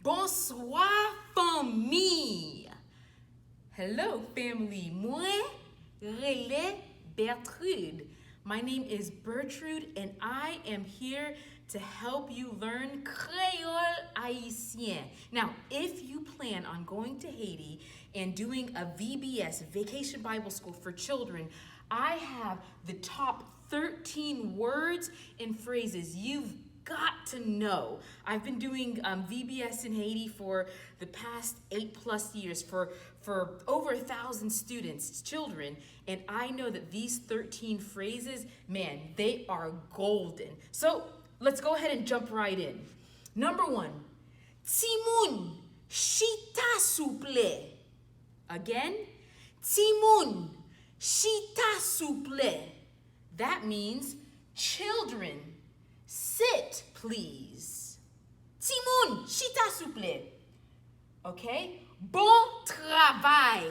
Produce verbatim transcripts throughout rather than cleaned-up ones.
Bonswa, fanmi! Hello, family! Mwen rele Bertrude. My name is Bertrude, and I am here to help you learn Kreyòl Ayisyen. Now, if you plan on going to Haiti and doing a V B S, Vacation Bible School for Children, I have the top thirteen words and phrases you've got to know. I've been doing um, V B S in Haiti for the past eight plus years for, for over a thousand students, children, and I know that these thirteen phrases, man, they are golden. So let's go ahead and jump right in. Number one, timoun, chita souple. Again, timoun, chita souple. That means, children, sit, please. Timoun, chita souple. Okay? Bon travay.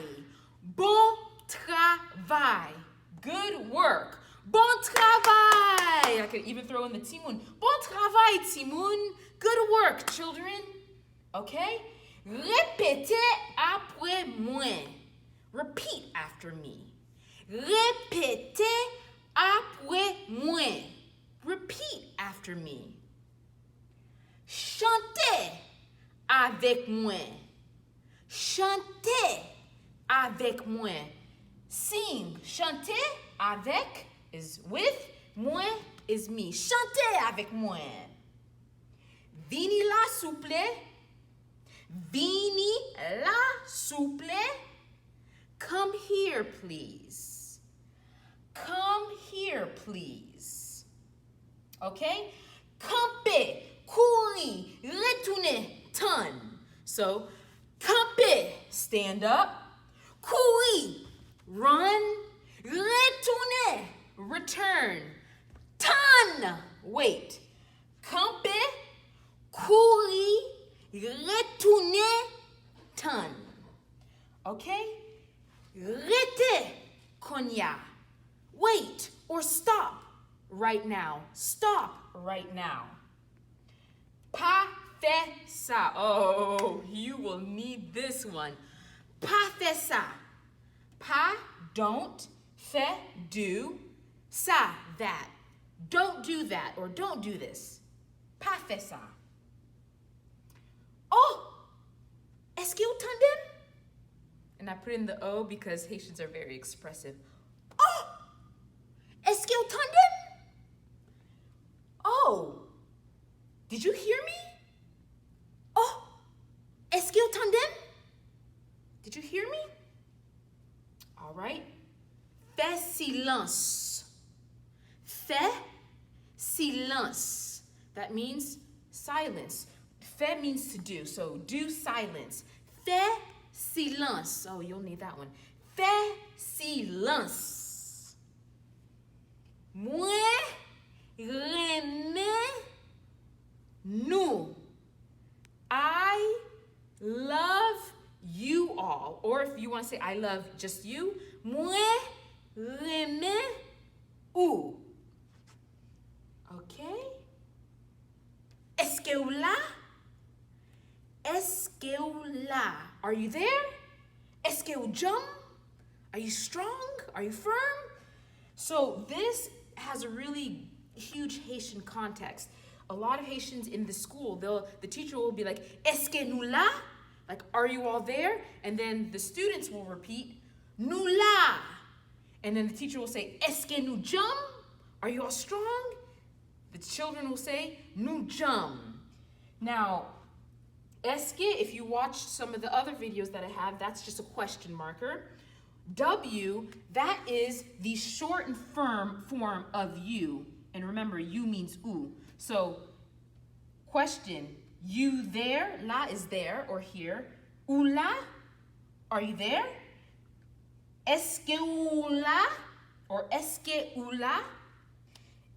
Bon travay. Good work. Bon travay. I could even throw in the timoun. Bon travay, timoun. Good work, children. Okay? Repete apre mwen. Repeat after me. Repete apre mwen. Repeat after me. Chante avèk mwen. Chante avèk mwen. Sing. Chante avèk is with. Mwen is me. Chante avèk mwen. Vini la souple. Vini la souple. Come here, please. Come here, please. Okay? Kanpe, kouri, retounen, tann. So, kanpe, stand up. Kouri, run. Retounen, return. Tann, wait. Kanpe, kouri, retounen, tann. Okay? Rete kounye a. Wait or stop right now. Stop right now. Pa fè sa. Oh, you will need this one. Pa fè sa. Pa, don't, fè, do, sa, that. Don't do that or don't do this. Pa fè sa. Oh! Èske w tande m? And I put in the O because Haitians are very expressive. Oh! Èske w tande m? Oh! Did you hear me? Oh! Èske w tande m? Did you hear me? All right. Fè silans. Fè silans. That means silence. Fè means to do. So do silence. Fè silans. Oh, you'll need that one. Fè silans. Mwen renmen nou. I love you all. Or if you want to say I love just you, mwen renmen ou. Okay? Èske w la? Èske w la? Are you there? Èske w djanm? Are you strong? Are you firm? So this has a really huge Haitian context. A lot of Haitians in the school, they'll the teacher will be like, "Èske nou la?" Like, "Are you all there?" And then the students will repeat, "Nou la." And then the teacher will say, "Èske nou djanm? Are you all strong?" The children will say, "Nou djanm." Now, èske, if you watched some of the other videos that I have, that's just a question marker. W, that is the shortened firm form of you. And remember, you means ou. So, question, you there, la is there or here. Ou la, are you there? Èske ou la? Or èske ou la?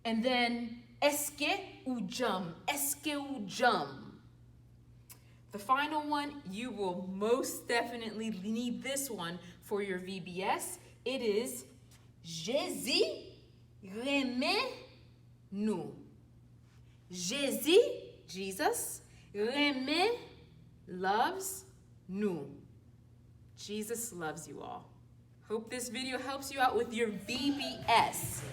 And then, èske ou djanm? Èske ou djanm? The final one, you will most definitely need this one for your V B S. It is Jezi renmen nou. Jezi, Jesus, renmen Loves nou. Jesus loves you all. Hope this video helps you out with your V B S.